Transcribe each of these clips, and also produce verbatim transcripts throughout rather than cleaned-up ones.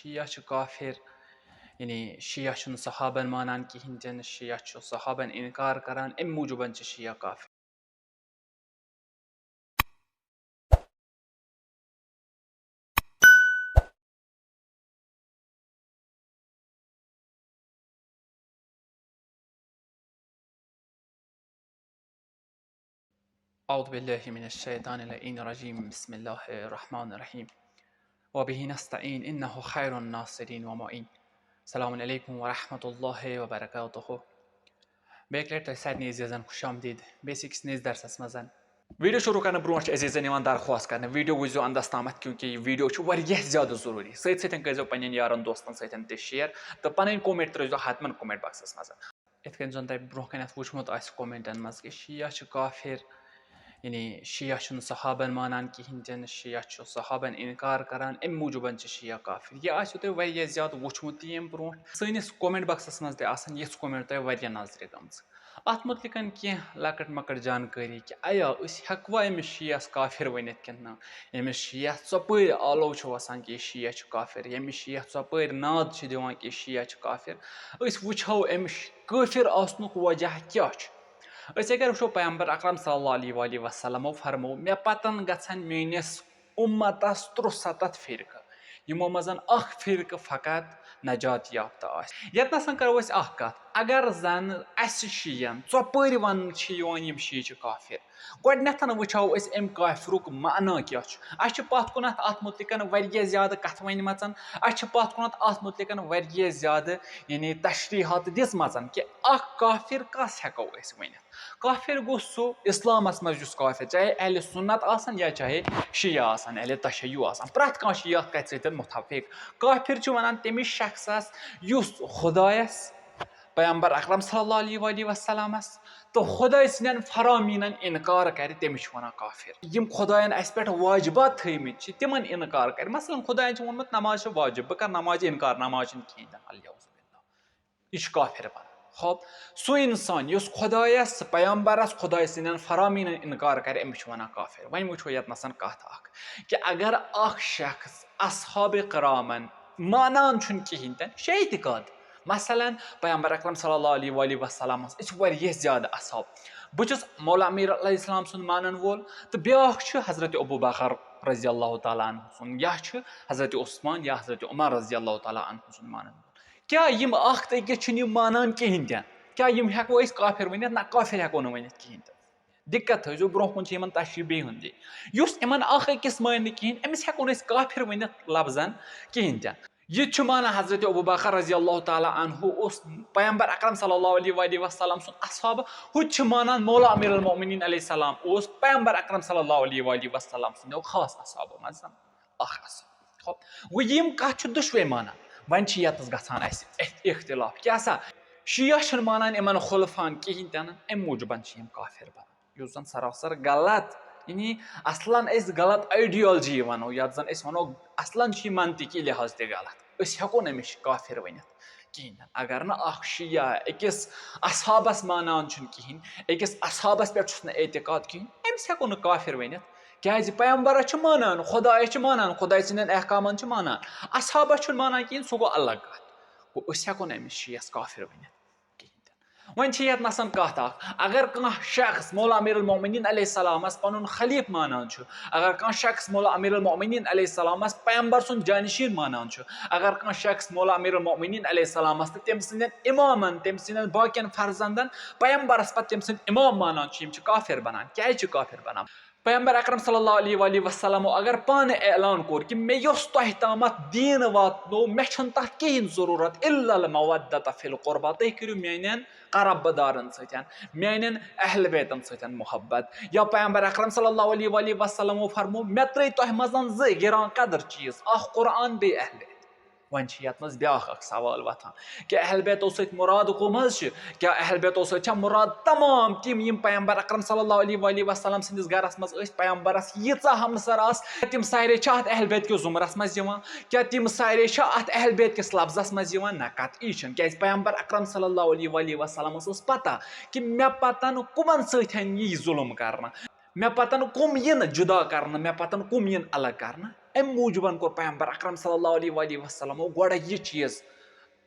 شیعہ چھِ کافر، یعنی شیعہ چھُنہٕ صحابن مانان کِہیٖنۍ تہِ نہٕ، شیعہ چھُ صحابن اِنکار کران، اَمہِ موٗجوٗبن چھِ شیعہ کافر۔ أعوذ بالله من الشيطان اللعين الرجيم. بسم الله الرحمن الرحيم. وبه نستعين. إنه خير الناصرين ومعين. السلام عليكم ورحمة الله وبركاته. بیٚیہِ اَکہِ لَٹہِ تۄہہِ سارنٕے عزیٖزَن خوش آمدید بیٚیِس أکِس نٔیِس درسَس منٛز۔ ویٖڈیو شروٗع کرنہٕ برونٛہہ چھِ عزیٖزَن یِوان درخواست کرنہٕ، ویٖڈیو وٕچھزیو اَندَس تامَتھ، کیونکہ یہِ ویٖڈیو چھُ واریاہ زیادٕ ضروٗری۔ سۭتۍ سۭتۍ کٔرۍزیو پنٛنٮ۪ن یارَن دوستَن سۭتۍ تہِ share تہٕ پَنٕنۍ comment ترٛٲیزیو حتماً comment boxَس منٛز۔ یِتھ کٔنۍ زَن تۄہہِ برونٛہہ کَنٮ۪تھ وٕچھمُت آسہِ commentن منٛز کہِ شیعہ چھِ کافر، یعنی شیعہ چھُنہٕ صحابن مانان کِہیٖنۍ تہِ نہٕ، شیعہ چھُ صحابن اِنکار کران، اَمہِ موٗجوٗبن چھِ شیعہ کافر۔ یہِ آسیو تۄہہِ واریاہ زیادٕ وٕچھمُت تہِ ییٚمہِ برونٛٹھ۔ سٲنِس comment boxَس منٛز تہِ آسَن یِژھ comment تۄہہِ واریاہ نظرِ گٔمژٕ۔ اَتھ مُتعلِقَن کینٛہہ لۄکٕٹ مۄکٕٹ جانکٲری کہِ آیا أسۍ ہٮ۪کوا أمِس شیعس کافر ؤنِتھ کِنہٕ نہ؟ ییٚمِس شیعہ ژۄپٲرۍ آلو چھُ وَسان کہِ یہِ شیعہ چھُ کافر، ییٚمِس شیعہ ژۄپٲرۍ ناد چھِ دِوان کہِ یہِ شیعہ چھُ کافر، أسۍ وٕچھو أمِس کٲفِر آسنُک وجہ کیٛاہ چھُ۔ أسۍ اگر وٕچھو، پیغمبر اکرم صلی اللہ علیہ وآلہ وسلمو فرموو، "مےٚ پتن گژھن میٲنِس اُمتس ترُسَتتھ فرقہٕ، یِمو منٛز اکھ فرقہٕ فقط نجات یافتہٕ آسہِ۔" ییٚتہِ نَسَن کرو أسۍ اکھ کتھ، اگر زن اسہِ شیعن ژۄپٲرۍ وننہٕ چھِ یِوان، یِم شیعہ چھِ کافر، گۄڈٕنیتھ وٕچھو أسۍ امہِ کافرُک معنی کیٛاہ چھُ۔ اسہِ چھِ پتھ کُنتھ اتھ مُتعلقن واریاہ زیادٕ کتھٕ ؤنمژن، اسہِ چھِ پتھ کُنتھ اتھ مُتعلقن واریاہ زیادٕ، یعنی، تشریحات دِژمژن کہِ اکھ کافر کس ہٮ۪کو أسۍ ؤنِتھ۔ کافر گوٚو سُہ اسلامس منٛز یُس کافر، چاہے اہل سنت آسن یا چاہے شیعہ آسن، اہل تشیع آسن، پرٛٮ۪تھ کانٛہہ چھُ یتھ کتھِ سۭتۍ متفق۔ کافر چھُ ونان تٔمِس شخصس یُس خدایس، پیغمبر اکرم صلی اللہ علیہ وآلہ وسلمس تہٕ خداے سٕنٛدٮ۪ن فرامینن انکار کرِ، تٔمِس چھُ ونان کافر۔ یِم خداین اسہِ پٮ۪ٹھ واجبات تھٲومٕتۍ چھِ، تِمن انکار کرِ۔ مثلاً، خداین چھُ ووٚنمُت، "نماز چھِ واجب، بہٕ کرٕ نمازِ انکار، نماز چھِنہٕ کِہیٖنۍ تہِ نہٕ۔" الیاذ باللہ۔ یہِ چھُ کافر بنان۔ خب، سُہ انسان یُس خدایس، پیغمبرس، خداے سٕنٛدٮ۪ن فرامینن انکار کرِ، أمِس چھِ ونان کافر۔ وۄنۍ وٕچھو ییٚتہِ نَسَن کتھ اکھ، کہِ اگر اکھ شخص اصحاب کرامن مانان چھُنہٕ کِہیٖنۍ تہِ نہٕ، یہِ چھُ اعتقاد۔ مثلاً، پیغمبر اکرم صلی اللہ علیہ وآلہ وسلمس أسۍ چھِ واریاہ زیادٕ اصحاب۔ بہٕ چھُس مولا امیر علیہ السلام سُنٛد مانن وول، تہٕ بیٛاکھ چھُ حضرت ابو بکر رضی اللہ تعالیٰ عنہ سُنٛد، یا چھُ حضرت عثمان یا حضرت عمر رضی اللہ تعالیٰ عنہ سُنٛد مانن وول۔ کیٛاہ یِم اکھ تہٕ أکِس چھِنہٕ یِم مانان کِہیٖنۍ تہِ نہٕ؟ کیٛاہ یِم ہٮ۪کو أسۍ کافر ؤنِتھ؟ نہ، کافر ہٮ۪کو نہٕ ؤنِتھ کِہیٖنۍ تہِ نہٕ۔ دِقت تھٲیزیو، برونٛہہ کُن چھِ یِمن تشریح بیٚیہِ ہُنٛد دِنۍ۔ یُس یِمن اکھ أکِس مٲنۍ نہٕ کِہیٖنۍ، أمِس ہٮ۪کو نہٕ أسۍ کافر ؤنِتھ لفظن کِہیٖنۍ تہِ نہٕ۔ یہِ تہِ چھُ مانان حضرت ابو بکر رضی اللہ تعالیٰ عنہ اوس پیغمبر اکرم صلی اللہ علیہ وآلہ وسلم سُنٛد اصحاب، ہُہ تہِ چھُ مانان مولا امیر المومنین علیہ السلام اوس پیغمبر اکرم صلی اللہ علیہ وآلہ وسلم سٕنٛدیو خاص اصحابو منٛز اکھ اصحاب۔ خب، گوٚو یِم کتھ چھِ دُشوے مانان۔ وۄنۍ چھِ ییٚتس گژھان اسہِ اخ-، اختلاف۔ کیٛاہ سا؟ شیعہ چھِنہٕ مانان یِمن خلفاہن کِہیٖنۍ تہِ نہٕ، امہِ موٗجوٗبن چھِ یِم کافر بنان۔ یُس زن سراسر غلط، یعنی اصلاً أسۍ غلط ideology ونو، یتھ زن أسۍ ونو اصلاً چھُ یہِ منطقی لحاظ تہِ غلط۔ أسۍ ہٮ۪کو نہٕ أمِس کافر ؤنِتھ کِہیٖنۍ تہِ نہٕ۔ اگر نہٕ اکھ شیعہ أکِس اصحابس مانان چھُنہٕ کِہیٖنۍ، أکِس اصحابس پٮ۪ٹھ چھُس نہٕ اعتقاد کِہیٖنۍ، أمِس ہٮ۪کو نہٕ کافر ؤنِتھ۔ کیٛازِ؟ پیغمبرس چھُ مانان، خدایس چھُ مانان، خداے سٕنٛدٮ۪ن احکامن چھُ مانان، اصحابس چھُنہٕ مانان کِہیٖنۍ، سُہ گوٚو الگ کتھ۔ گوٚو، أسۍ ہٮ۪کو نہٕ أمِس شیعس کافر ؤنِتھ کِہیٖنۍ تہِ نہٕ۔ وۄنۍ چھِ یتھ نسن کتھ اکھ، اگر کانٛہہ شخص مولا امیر المومنین علیہ السلامس پنُن خلیفہٕ مانان چھُ، اگر کانٛہہ شخص مولا امیر المومنین علیہ السلامس پیغمبر سُنٛد جانشین مانان چھُ، اگر کانٛہہ شخص مولا امیر المومنین علیہ السلامس تہٕ تٔمۍ سٕنٛدٮ۪ن امامن، تٔمۍ سٕنٛدٮ۪ن باقین فرزندن پیغمبرس پتہٕ تٔمۍ سٕنٛدۍ امام مانان چھُ، یِم چھِ کافر بنان۔ کیٛازِ چھِ کافر بنان؟ پیغمبر اکرم صلی اللہ علیہ وآلہ وسلمو اگر پانہٕ اعلان کوٚر کہِ مےٚ یۄس تۄہہِ تامَتھ دیٖن واتنو، مےٚ چھَنہٕ تَتھ کِہیٖنۍ ضروٗرت، الا المودۃ فی القربیٰ، تُہۍ کٔرِو میٛانٮ۪ن قرابہٕ دارَن سۭتۍ، میٛانٮ۪ن اہل بیتَن سۭتۍ محبت۔ یا پیغمبر اکرم صلی اللہ علیہ وآلہ وسلمو فرمو، مےٚ ترٛٲے تۄہہِ منٛز زٕ گِران قدر چیٖز، اکھ قرآن بیٚیہِ اہل بیت۔ وۄنۍ چھِ یَتھ منٛز بیٛاکھ اَکھ سوال وۄتھان، کیٛاہ اہل بیتو سۭتۍ مُراد کٕم حظ چھِ؟ کیٛاہ اہل بیتو سۭتۍ چھا مُراد تمام تِم، یِم پیغمبر اکرم صلی اللہ علیہ وآلہ وسلم سٕنٛدِس گَرَس منٛز ٲسۍ، پیغمبرَس ییٖژاہ ہمسر آسہٕ، کیٛاہ تِم سارے چھا اَتھ اہل بیت کِس زُمرَس منٛز یِوان؟ کیٛاہ تِم سارے چھا اَتھ اہل بیت کِس لفظَس منٛز یِوان؟ نہ، قطعی چھِنہٕ، کیٛازِ پیغمبر اکرم صلی اللہ علیہ وآلہ وسلمَس اوس پَتہ کہِ مےٚ پَتَن کٕمَن سۭتۍ یِیہِ ظُلم کَرنہٕ، مےٚ پَتَن کٕم یِن جُدا کَرنہٕ، مےٚ پَتَن کٕم یِن الگ کَرنہٕ۔ امہِ موٗجوٗبَن کوٚر پیغمبر اکرم صلی اللہ علیہ وآلہ وسلمو گۄڈٕ یہِ چیٖز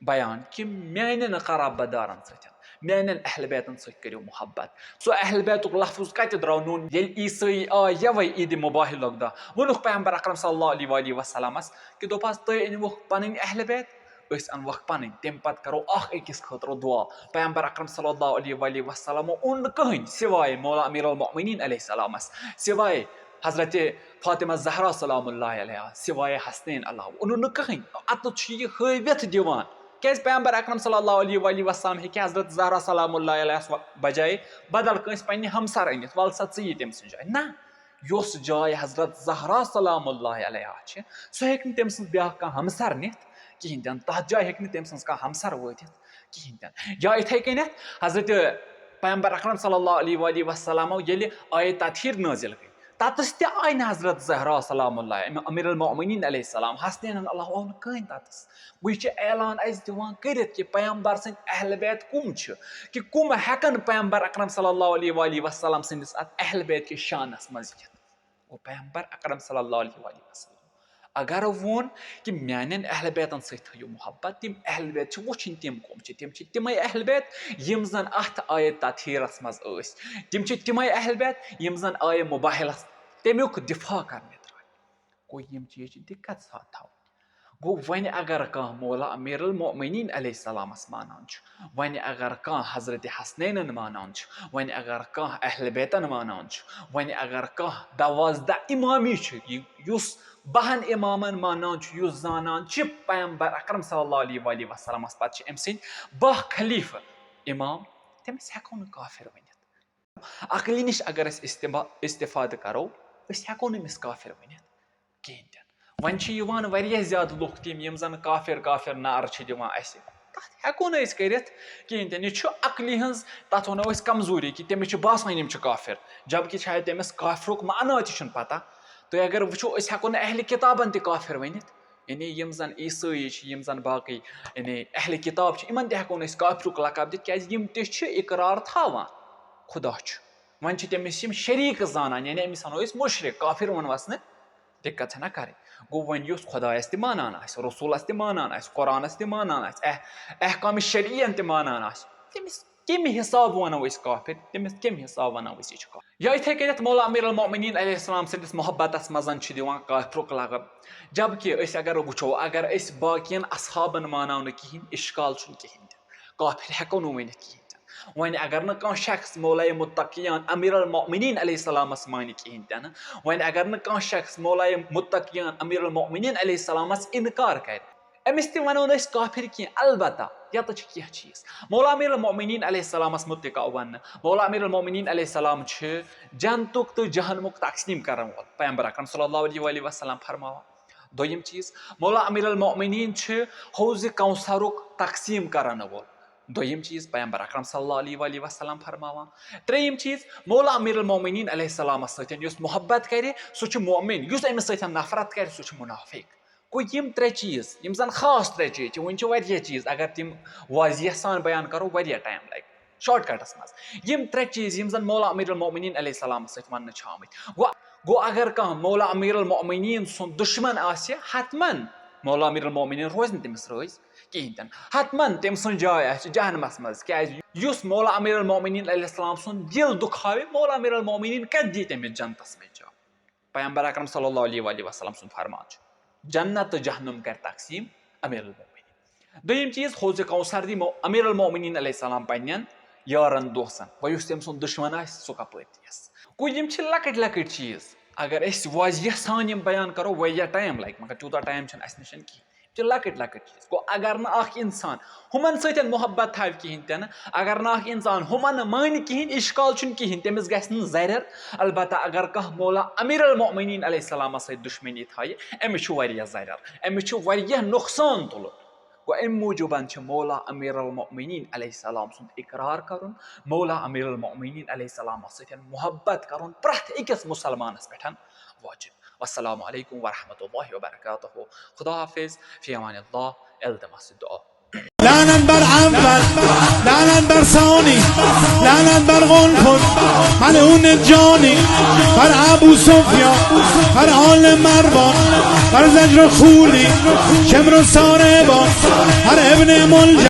بیان کہِ میانٮ۪ن قرابت دارن سۭتۍ، میانٮ۪ن اہل بیتن سۭتۍ کٔرِو محبت۔ سُہ اہل بیتُک لفظ کتہِ درٛاو نوٚن؟ ییٚلہِ عیسٲیی آے یوے عیٖدِ مباہلُک دۄہ، ووٚنُکھ پیغمبر اکرم صلی اللہ علیہ وآلہ وسلمس کہِ دوٚپہس، تُہۍ أنۍوُکھ پنٕنۍ اہل بیت، أسۍ انوکھ پنٕنۍ، تمہِ پتہٕ کرو اکھ أکِس خٲطرٕ دعا۔ پیغمبر اکرم صلی اللہ علیہ وآلہ وسلمو اوٚن نہٕ کٕہٕنۍ سوائے مولا امیر المؤمنین علیہ السلامس، سوائے حضرت فاطمہ زہرا سلام اللہ علیہا، سوائے حسنین علاوٕ اوٚنُن نہٕ کٕہٕنۍ۔ اتھ چھُ یہِ ہٲوِتھ دِوان، کیازِ پیغمبر اکرم صلی اللہ علیہ وآلہ وسلم ہیٚکہِ حضرت زہرا سلام اللہ علیہس و-، بجایہِ بدل کٲنٛسہِ پننہِ ہمسر أنِتھ، ول سا ژٕ یہِ تٔمۍ سٕنٛز جاے۔ نہ، یۄس جاے حضرت زہرا سلام اللہ علیہا چھِ، سۄ ہیٚکہِ نہٕ تٔمۍ سٕنٛز بیٛاکھ کانٛہہ ہمسر نِتھ کِہیٖنۍ تہِ نہٕ۔ تَتھ جایہِ ہیٚکہِ نہٕ تٔمۍ سٕنٛز کانٛہہ ہمسر وٲتِتھ کِہیٖنۍ تہِ نہٕ۔ یا یِتھَے کٔنٮ۪تھ حضرت پیغمبر اکرم صلی اللہ علیہ وآلہ وسلمو ییٚلہِ آیت تطہیر نٲزِل گٔے، تَتَس تہِ آیہِ نہٕ حضرت زہرا سلام اللہ، امیر المؤمنین علیہ السلام، حسنینن اللہ آو نہٕ کٕہٕنۍ تَتَس۔ گوٚو یہِ چھُ اعلان اَسہِ دِوان کٔرِتھ کہِ پیغمبر سٕنٛدۍ اہل بیت کُم چھِ، کہِ کُم ہٮ۪کن پیغمبر اکرم صلی اللہ علیہ وآلہ وسلم سٕنٛدِس اتھ اہل بیت کِس شانس منٛز یِتھ۔ گوٚو پیغمبر اکرم صلی اللہ علیہ وآلہ وسلم اگر ووٚن کہِ میانٮ۪ن اہل بیتن سۭتۍ تھٲیِو محبت، تِم اہل بیت چھِ وٕچھِنۍ تِم کُم چھِ۔ تِم چھِ تِمے اہل بیت یِم زن اتھ آیت تطہیرس منٛز ٲسۍ، تِم چھِ تِمے اہل بیت یِم زن آیہِ مباہلس تمیُک دفاع کرنہِ درٛاے۔ گوٚو یِم چیٖز چھِ دِقت سان تھاوٕنۍ۔ گوٚو وۄنۍ اگر کانٛہہ مولا امیر المؤمنین علیہ السلامس مانان چھُ، وۄنۍ اگر کانٛہہ حضرت حسنینن مانان چھُ، وۄنۍ اگر کانٛہہ اہل بیتن مانان چھُ، وۄنۍ اگر کانٛہہ دوازدہ امامی چھُ، یہِ-، یُس بہن امامن مانان چھُ، یُس زانان چھُ پیغمبر اکرم صلی اللہ علیہ وآلہ وسلمس پتہٕ چھِ أمۍ سٕنٛدۍ باہ خلیفہٕ امام، تٔمِس ہٮ۪کو نہٕ کافر ؤنِتھ۔ عقلہِ نِش اگر أسۍ استعما-، استفادٕ کرو، أسۍ ہٮ۪کو نہٕ أمِس کافر ؤنِتھ کِہیٖنۍ تہِ نہٕ۔ وۄنۍ چھِ یِوان واریاہ زیادٕ لُکھ تِم، یِم زن کافر کافر نعرٕ چھِ دِوان اَسہِ، تتھ ہٮ۪کو نہٕ أسۍ کٔرِتھ کِہیٖنۍ تہِ نہٕ۔ یہِ چھُ عقلہِ ہٕنٛز، تتھ ونو أسۍ کمزوری، کہِ تٔمِس چھُ باسان یِم چھِ کافر، جبکہِ شاید تٔمِس کافرُک معنہ تہِ چھُنہٕ پتہ۔ تُہۍ اگر وٕچھو، أسۍ ہٮ۪کو نہٕ اہلِ کِتابن تہِ کافر ؤنِتھ، یعنی یِم زن عیسٲیی چھِ، یِم زن باقٕے، یعنی اہلِ کِتاب چھِ، یِمن تہِ ہٮ۪کو نہٕ أسۍ کافرُک لقب دِتھ، کیازِ یِم تہِ چھِ اقرار تھاوان خدا چھُ۔ وۄنۍ چھِ تٔمِس یِم شریٖک زانان، یعنی أمِس وَنو أسۍ مُشرِک، کافر وَنوَس نہٕ، دِقت چھَنہ کَرٕنۍ۔ گوٚو وۄنۍ یُس خۄدایَس تہِ مانان آسہِ، رسوٗلَس تہِ مانان آسہِ، قرآنَس تہِ مانان آسہِ، اح-، احکام شرعیَن تہِ مانان آسہِ، تٔمِس کَمہِ حساب وَنو أسۍ کافر؟ تٔمِس کَمہِ حساب وَنو أسۍ یہِ چھُ کافر؟ یا یِتھَے کٔنٮ۪تھ مولا امیر المؤمنین علیہ السلام سٕنٛدِس محبتَس منٛز چھِ دِوان کافرُک لقب، جبکہ أسۍ اگر وٕچھو، اگر أسۍ باقیَن اصحابَن مانو نہٕ کِہیٖنۍ، اِشکال چھُنہٕ کِہیٖنۍ تہِ، کافر ہٮ۪کو نہٕ ؤنِتھ کِہیٖنۍ تہِ۔ وۄنۍ اگر نہٕ کانٛہہ شخص مولائے متقیان امیر المؤمنین علیہ السلامس مانہِ کِہیٖنۍ تہِ نہٕ، وۄنۍ اگر نہٕ کانٛہہ شخص مولائے متقیان امیر المؤمنین علیہ السلامس انکار کرِ، أمِس تہِ ونو نہٕ أسۍ کافر کینٛہہ۔ البتہ یتھ چھِ کینٛہہ چیٖز مولا امیر المؤمنین علیہ السلامس متعلق آو وننہٕ۔ مولا امیر المؤمنین علیہ السلام چھِ جنتُک تہٕ جہنمُک تقسیٖم کرن وول۔ پیغمبر اکرم صلی اللہ علیہ وآلہ وسلم فرماوان۔ دوٚیِم چیٖز، مولا امیر المؤمنین چھِ حوض کوثرُک تقسیٖم کرن وول۔ دوٚیِم چیٖز، پیغمبر اکرم صلی اللہ علیہ وآلہ وسلم فرماوان۔ ترٛیٚیِم چیٖز، مولا امیر المؤمنین علیہ السلامس سۭتۍ یُس محبت کرِ، سُہ چھُ مؤمن، یُس أمِس سۭتۍ نفرت کرِ، سُہ چھُ منافق۔ گوٚو یِم ترٛےٚ چیٖز، یِم زن خاص ترٛےٚ چیٖز چھِ، وۄنۍ چھِ واریاہ چیٖز، اگر تِم واضح سان بیان کرو، واریاہ ٹایم لگہِ شارٹ کٹس منٛز۔ یِم ترٛےٚ چیٖز یِم زن مولا امیر المؤمنین علیہ السلامس سۭتۍ وننہٕ چھِ آمٕتۍ۔ گوٚو، گوٚو اگر کانٛہہ مولا امیر المؤمنین سُنٛد دشمن آسہِ، حتمن مولا امیر المؤمنین روزِ نہٕ تٔمِس رٲضۍ کِہیٖنۍ تہِ نہٕ۔ حتمن تٔمۍ سٕنٛز جاے آسہِ جہنمس منٛز، کیازِ یُس مولا امیر المؤمنین علیہ السلام سُنٛد دِل دُکھاوِ، مولا امیر المؤمنین کتہِ دی تٔمِس جنتس منٛز جاے؟ پیغمبر اکرم صلی اللہ علیہ وآلہ وسلم سُنٛد فرمان چھُ، جنت تہٕ جہنم کرِ تقسیٖم امیر المؤمنین۔ دوٚیِم چیٖز، حوض کوثر دی مو-، امیر المؤمنین علیہ السلام پننٮ۪ن یارن دوستن۔ وۄنۍ یُس تٔمۍ سُنٛد دشمن آسہِ، سُہ کپٲرۍ دی یس؟ گوٚو یِم چھِ لۄکٕٹۍ لۄکٕٹۍ چیٖز، اگر أسۍ واضح سان یِم بیان کرو، واریاہ ٹایم لگہِ، مگر تیوٗتاہ ٹایم چھُنہٕ اسہِ نِش کِہیٖنۍ۔ یِم چھِ لۄکٕٹۍ لۄکٕٹۍ چیٖز۔ گوٚو اگر نہٕ اکھ انسان ہُمن سۭتۍ محبت تھاوِ کِہیٖنۍ تہِ نہٕ، اگر نہٕ اکھ انسان ہُمن مانہِ کِہیٖنۍ، اشکال چھُنہٕ کِہیٖنۍ، تٔمِس گژھِ نہٕ ضرر۔ البتہ اگر کانٛہہ مولا امیر المؤمنین علیہ السلامس سۭتۍ دشمنی تھایہِ، أمِس چھُ واریاہ ضرر، أمِس چھُ واریاہ نۄقصان تُلُن۔ گوٚو اَمہِ موٗجوٗبَن چھِ مولا امیر المؤمنین علیہ السلام سُنٛد اقرار کرُن، مولا امیر المؤمنین علیہ السلامس سۭتۍ محبت کرُن پرٛٮ۪تھ أکِس مسلمانس پٮ۪ٹھ واجب۔ والسلام علیکم ورحمۃ اللہ وبرکاتہ۔ خدا حافظ، فی امان اللہ، التماس دعا۔ لعنت بر اول، لعنت بر ثانی، لعنت بر قنفذ، ملعون جانی، بر ابو سفیان، بر آل مروان، قرض اجر و خولی، شمر و سارے با، ہر ابن مل